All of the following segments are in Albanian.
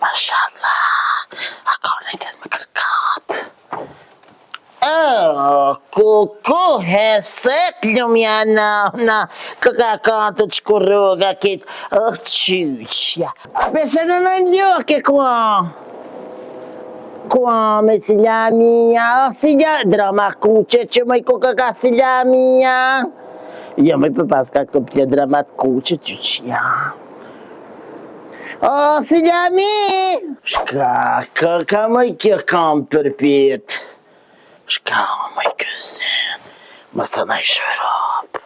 Mashallah, a ka naj sen me kërkat? Oh, ku heset lumja nana, këka ka të të rruga kitë, oh, qyqja. A peshe në në ljoke kua? Kua me silamia, oh, sila, drama kuqe që më i ku këka silamia. Jo, më i për pas ka këto plë dramat kuqe qyqja. O, Silami! Shka, ka, ka më i kjo kam përpit? Shka më i kjo sen? Më së në i shërop.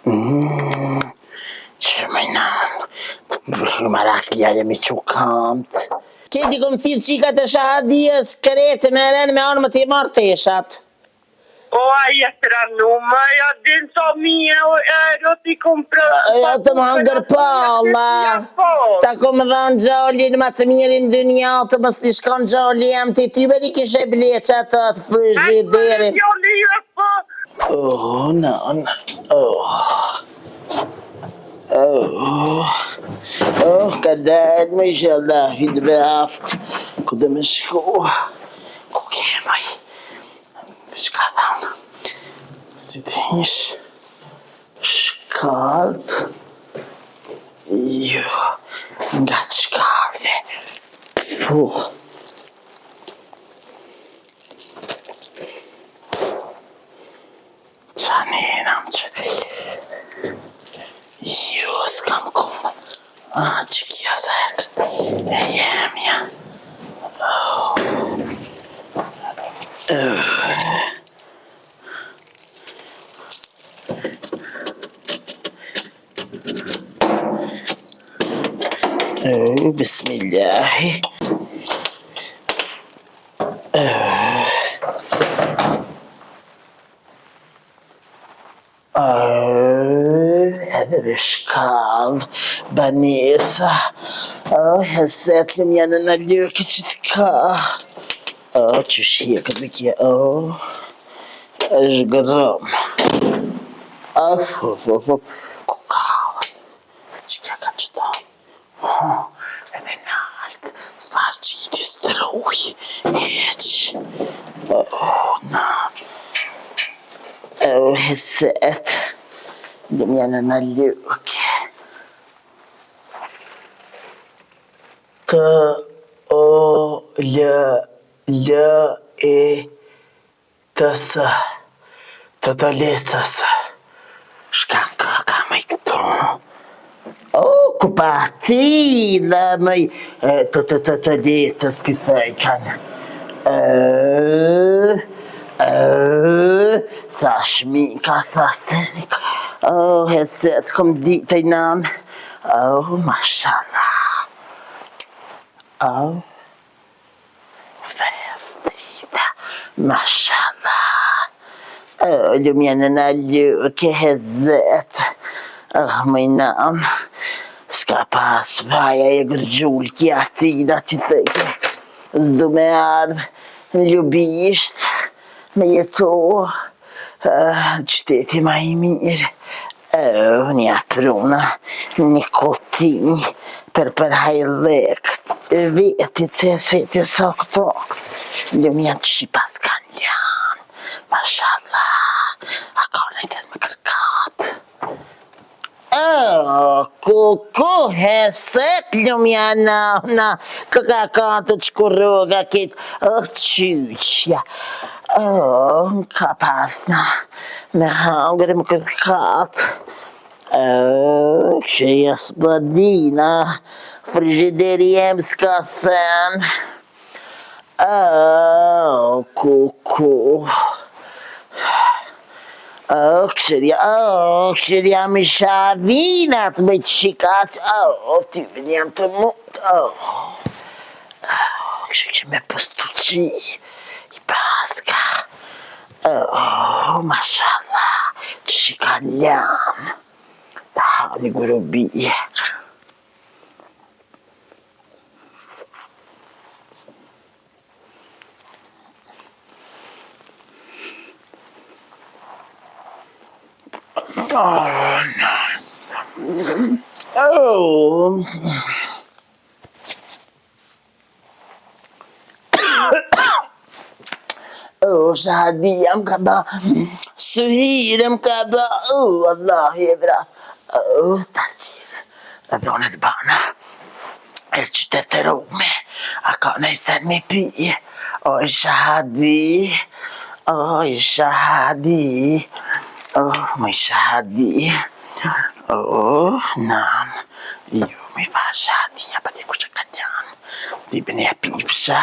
Mm, që më i nanë? Maraklia jemi që kamt. Keti kom thirë qikat e shahadijës, krete me rënë me anë më t'i marrë teshat. O ai e pranu më ja din sa mirë o euro ti kom pra Jo të më hangër palla Ta kom dhanë gjalin ma të mirin dynja të mos t'i shkon gjali jem ti ty beri kishe ble që atë atë frizhiderin Oh nanë oh Oh Oh ka dalë më ishallah i të behaft Ku dhe me shku Ku kemaj Çka thanë? Si të hish shkallët? Jo, nga të shkallëve. Puh. Qa një që... Jo, s'kam kum. Ah, që kja zerk. E jemja. Oh. Oh. Oh, bismillahi. Oh. Edhe me shkallë, banesa, oh, hesetlëm janë në lëkë që të ka. Oh, që shjekët me kje, oh, është gërëm. Of, of, of, of, ku ka, që kja ka që ta? Oh, edhe nalt, s'par qiti struj, heq. Oh, na. Oh, heset. Dhe më janë në lukë. T, O, L, L, E, T, S. Të të letës. Shka ka ka më i këto? O, ku pa ti dhe më i të të të të letës pi thëjkan. E, e, sa shmika, sa senik. O, heset, kom ditë i nanë. O, mashallah. O, Festrita, mashallah. O, lumja nëna ljuke hezet. Oh, më i nanë. S'ka pas faja e gërgjul kja atina që theke. S'du me ardhë në Lubisht, me jetu. Uh, qyteti ma i mirë. Oh, një pruna, një kuti, për për hajlek, veti të sveti sa këto. Lumja që shi pas kanë janë, mashallah, a ka në të me kërkat. Oh, ku, ku, heset lumja nana, këka ka të qku rruga kitë, oh, qyqja. Oh, ka pasna, me hangër më kërkat. Oh, kështë e spodina, frizhideri jem s'ka sen. Oh, ku, ku. Oh, këshërja, oh, këshërja më shavinat me të shikat, oh, ty më jam të mund, oh. Oh, kështë kështë me postuqi, i paska. Oh, mashallah, të shikan janë. Ta hani gurubije. Oh, no. Oh. Oh, shahadia më ka ba, syhire më ka ba, oh, Allah e vra, oh, ta tjere, dhe dhone të bana, e qytetërume, a ka naj sen me pi, oj shahadi, oj shahadi, oh, moj shahadi, oh, nan, jo, moj fa shahadia, pa di kush e ka lanë, ti bëni e pifsha,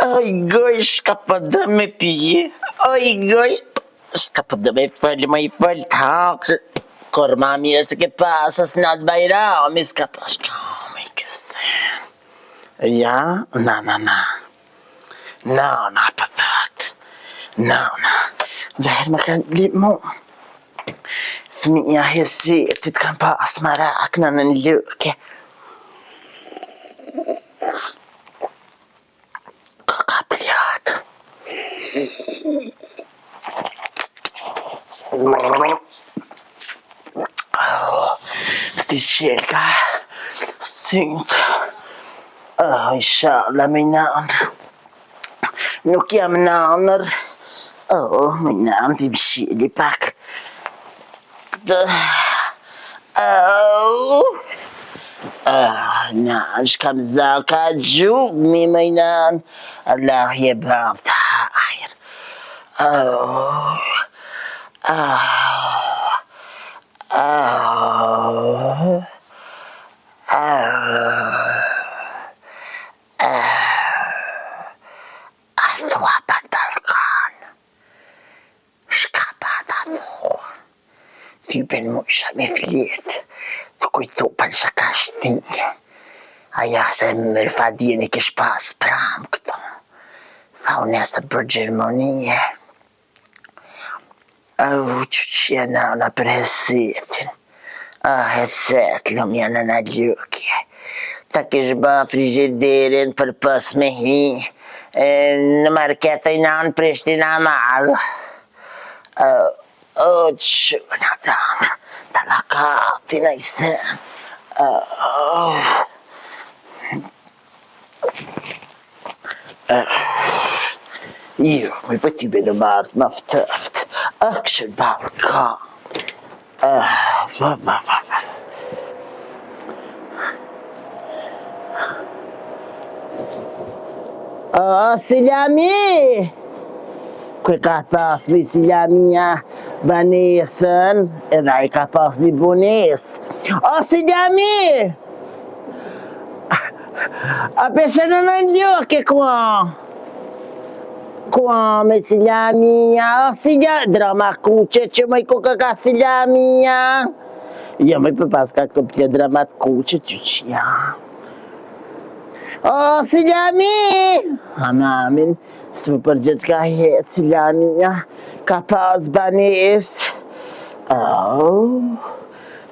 Oj goj shka po do me pi Oj goj shka po do me fol me i fol të Kur ma mirë se ke pas as natë bajrami s'ka pas shka me i kësen Ja, na na na Na na po thot Na na Zahir më kanë li mu Fëmija hesetit kanë pas marak në nën lëke Ka plak. Ti qelka sytë. Oh, inshallah, me nanë. Nuk jam nanër. Oh, me nanë t'i mshili pak. Këtë. Oh. Oh, nanë, shka më za, ka gjumi, me nanë. Allah e bëftë hajr. Oh. Oh. Oh. Oh. A thua pat Ballkan? Shka pat a thua? Ty ben mujsha me fjet, të kujtu për shka shti. Aja se me Fadin e kish pas pram këto. Tha unë nesër për Gjermanie. Au, që nana për Hesetin. Ah, Heset, lumja nëna Lukje. Ta kish ba frigiderin për pas me hi. E, në market e nanë Prishtina madh. O, që në nanë, ta la katin e sen. Oh. Jo, më po ti bënë martë më ftëft. Ah, kështë Ballkan. Ah, va, va, va, va. Ah, Silami! Ku e ka thas me Silamia banesën, edhe ai ka pas një banesë. Ah, Silami! A peshe në në ljoke kua? Kua me Silamia? O Sila, drama kuqe që më i kuka ka Silamia? Jo, më i për pas ka këto plë dramat kuqe që që ja. O Silami! A mamin, s'më përgjigj ka jetë Silamia, ka pas banesë. O,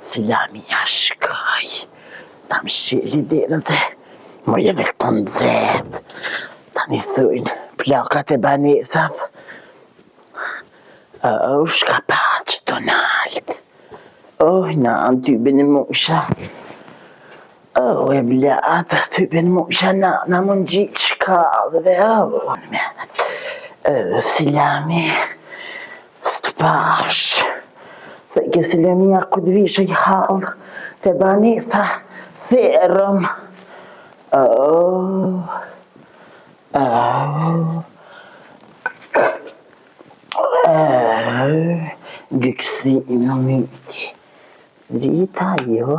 Silamia shkoj. Ta msheli derën se moj edhe këto nxehtë. Tani thujnë plakat e banesave. O, shka pa që të naltë. Oh, na, ty bënë musha. Oh, e blatë, ty bënë musha, na, na më ngjitë shkallëve, oh. Oh, Silami. S'të pash. Dhe ke Silamia ku të vish i hall te banesa therëm. Oh. Oh. Oh. Gjyksi në myti. Drita jo.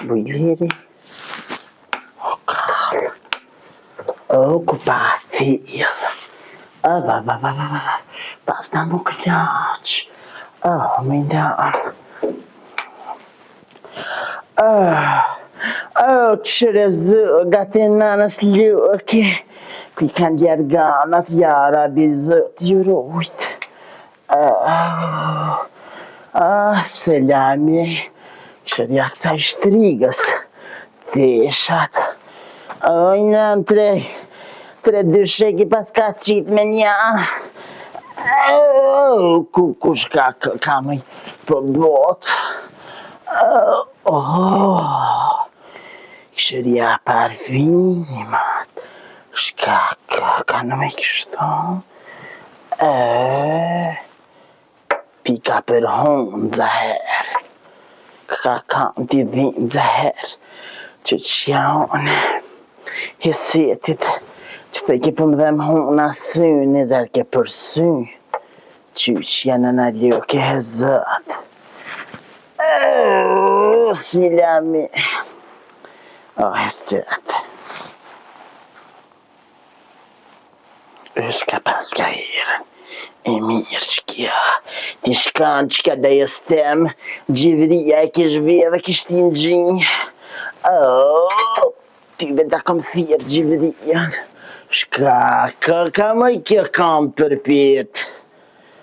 Bujleri. O kall. O ku pa fill. O va va va va va. Pas na më kënaq. O më ndan. O O qëre zëgat e nanës luke. Ku i kanë djerganat, ja rabi zët ju rujt. Ah, ah, selami, qërja kësaj shtrigës, teshat, oj, në tre, tre dysheki pas ka qitë me një, oh, ku, kush ka, ka më, po botë, Oh, këshëria parfimat, shka ka, ka në me kështu, e, pika për hunë zaher, ka kam t'i dhimë zaher, që që janë, hesetit, që të ke për më dhem huna syni, zërë ke për sy, Qysh janë në lëke he zët. Oh, silami. Oh, he zët. Është ka pas ka herën. E mirë që kjo. Ti shkan që ka dajës tem. Gjivria e kish vjedhë kish ti në gjinjë. Oh, Ti me ta kom thirrë Gjivrijan. Shka ka ka më kjo kam përpjet.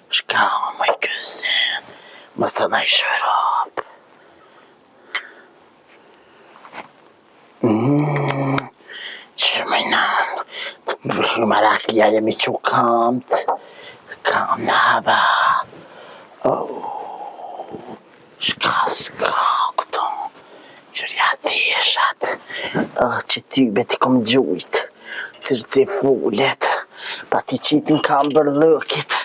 Shka më kjo sen. Më së në i shërap. Mm, që më nanë. Maraklia jemi që kamt. Kam në hava. Oh. Shka s'ka këto Qërja teshat oh, Që tybe t'i kom gjujt Cërcifulet Pa t'i qitin kam bërllëkit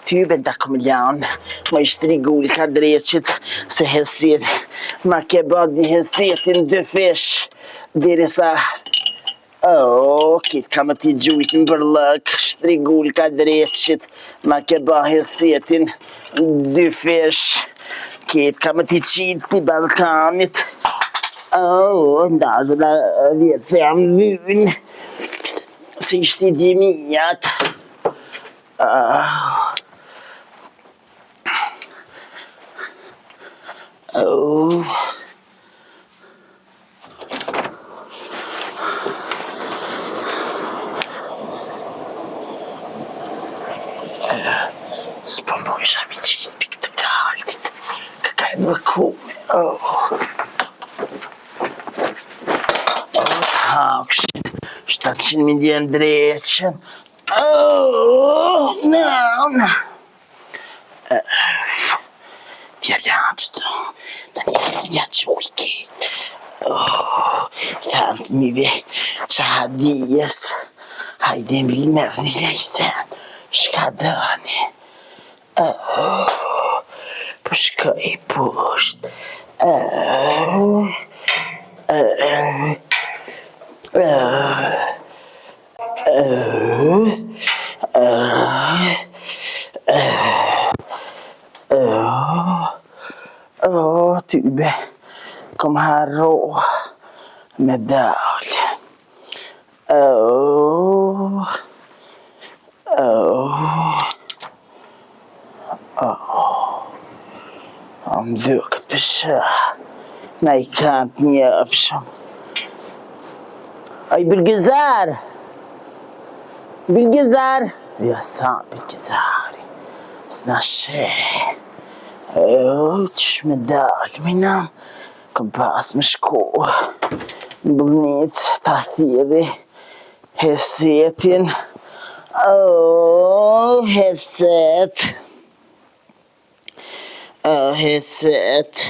Tybe ta kom lanë Më i shtrigul ka dreqit Se hesit Ma ke ba një hesetin dy fish Derisa Oh, kit ka më t'i gjujt në bërllëk, shtrigul ka dreqit, ma ke ba hesetin dy fish, kit ka më t'i qitë t'i Ballkanit. Oh, ndazë dhe vjetë se jam vynë, se ishti dimijat. Oh. Oh. S'po mujsha mi qitë pikë të laltit, ka ka e bllokume, oh. Oh, hakshit, 700 milion dreqën, oh, no, no. T'ja la qëto, tani ja quj këtë. Oh, thanë fëmijëve që hadijes, hajde mbi merë një lejsen, shka dëni. Oh, po shkoj poshtë. Oh, oh, oh. Oh, tybe, kom harro me dalë. Oh, oh, oh, oh, më duket përsha, na i kanë të njëfshëm. Aj Bilgizar! Bilgizar! Ja sa Bilgizari, s'na sheh. Oh, qysh me dalë, me nanë, kom pas me shku. Në Bëllnicë, ta thirri, Hesetin. Oh, Heset. Oh, Heset.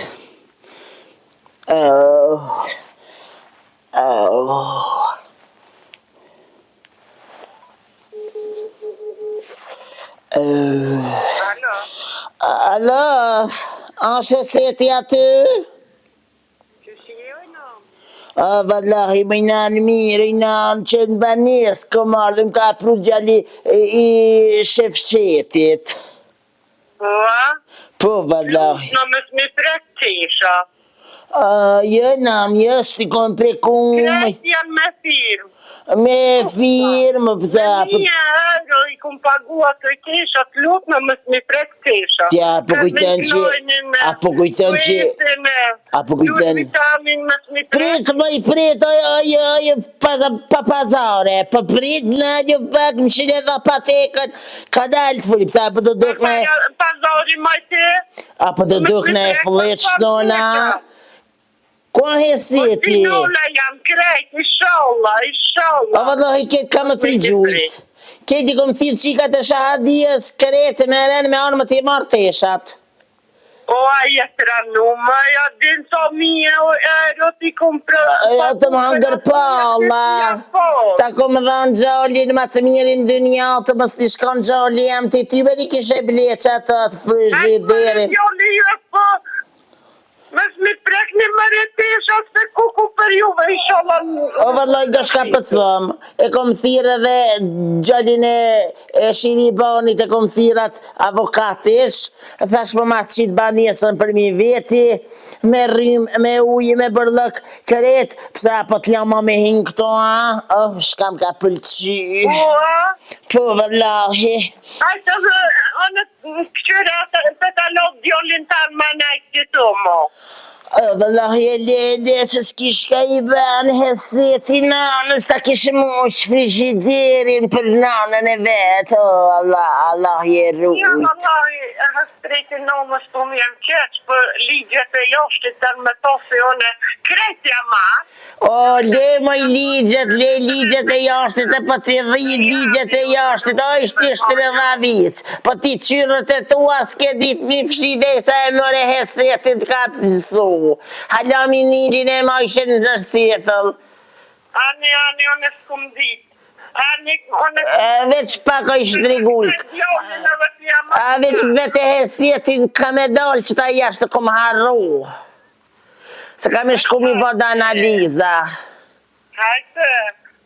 Oh. Oh. Alo. Alo, është Heseti aty? Qysh je oj nanë? A, vallahi, më nanë mirë, i nanë që në banesë, kom ardhë më ka pru djali i Shefqetit. Po a? Po, vallahi. Lutna mos m'i prek tesha. A, jo, nanë, jo, s'ti kom preku. Krejt janë me firmë. Me firmë, pse? Me një euro i kom pagu ato tesha, të lutna mos m'i prek tesha. Ti a po kujton që a po kujton që a po kujton Prit më i prit oj oj oj pa pa pazare, po prit në një pak më shile dha patekën, ka dalë të fuli, pse a po të duk me Pazari më ti? A po të duk me fëllit shtona? Ku a Heseti? Origjinale janë krejt, ishalla, ishalla. O vallahi këtë kam me t'i gjujt. Këtë i kom thirr qikat e shahadijes, krejt me ren me anë me t'i marrë teshat. O a je tranu, më ja din sa mirë o euro ti kom prë. Jo të më hangër palla. Po. Ta kom dhënë djalin ma të mirin dynja, të mos t'i shkon djali jem ti ty me i kishe ble që atë të frigiderin. Djali jo po. Mos mi prekni më retesha se kuku për juve, inshallah. O vëllai do shka po t'thom, e kom thirrë edhe djalin e, e Shiribanit, e kom thirrë atë avokatish, thash po ma qit banesën për mi veti, me rrym, me ujë, me bërllëk, krejt, pse a po t'la ma me hinë këto, a? Oh, shka m'ka pëlqy. Po, a? Po, vëllahi. Hajtë edhe, unë këqyre atë, se ta lodh djolin tanë ma najtë këtu, mo. O, vëllahi e lele, se s'ki shka i ban heseti nanës, ta kishe mush frigiderin për nanën e vet, o, Allah, Allah e Jo, rujt. vallahi, hasreti nënës po më jem keq për ligjet e jashtit janë me to se unë krejt jam a. O, le moj ligjet, le ligjet e jashtit, e po t'i dhi ligjet e jashtit, o, ishte ishte me dha vit, po ti qyrët e tua s'ke dit mi fshi dhe sa e mëre hesetin të ka pësu. Hala minilin e majshe në zërsetëll. Ani, ani, unë s'kum dit. Ani, unë E, veç pak o i shtrigulk. Djolin edhe ti jam A veç vete hesetin ka me dalë që ta jashtë se kom harru. Se ka me shku mi bë analiza. Hajtë,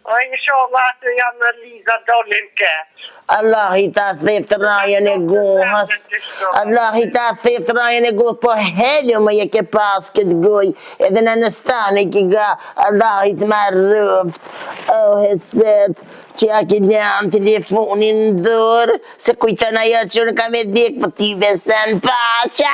o inshallah aty janë analiza dolin keq. Allahi ta theft rajën e gohës. Allahi ta theft rajën e gohës, po heljo më je ke pas këtë goj, edhe në nëstane ki ga, Allahi të marrëft. O heset, që ja ki lanë telefonin në dorë, se kujton ajo që unë kam e dek, po ti besen pasha.